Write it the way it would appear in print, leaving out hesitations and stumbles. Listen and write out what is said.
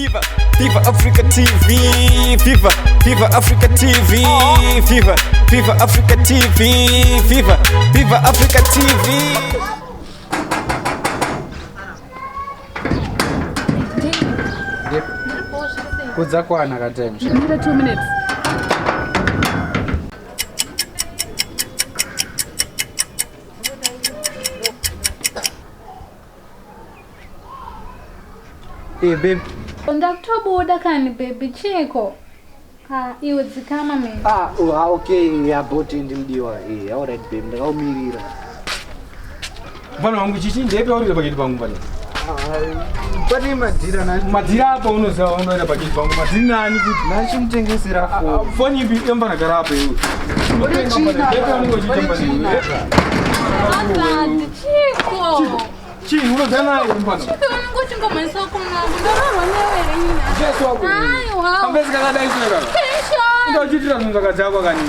Viva, Viva Africa TV, Viva, Viva Africa TV, Viva, Viva Africa TV, Viva, Viva Africa TV. Kudzakwana ka time. Ndinoda 2 minutes. Hey babe. Ndakutobuda kani baby chiko. Ah, iwe dzikama mina. Ah, oh, ah okay, yeah, bot ndimdiwa. Eh, all right babe, ndakaumirira. Mfana wangu chichi ndepi waurira paketi pangu mfana. Pane madhira na Madhira apa unoziva unoenda paketi pangu madhiri nani kuti nachimutengesera foni. Foni ipi yomfana gara apa iwe. Pane china. Ndepi wanenge uchiita Pane mfana china. iwe. Husband, chiko. Chii unoziva naye mfana. Chiko unenge uchingomhanyisa kumwangu. Ndororwa newe here nyina. Jesu wako. Aiwa. Ambezi kakadai sio kaka. Tension. Ndio uchiitira zvinhu zvakadzakwa kani.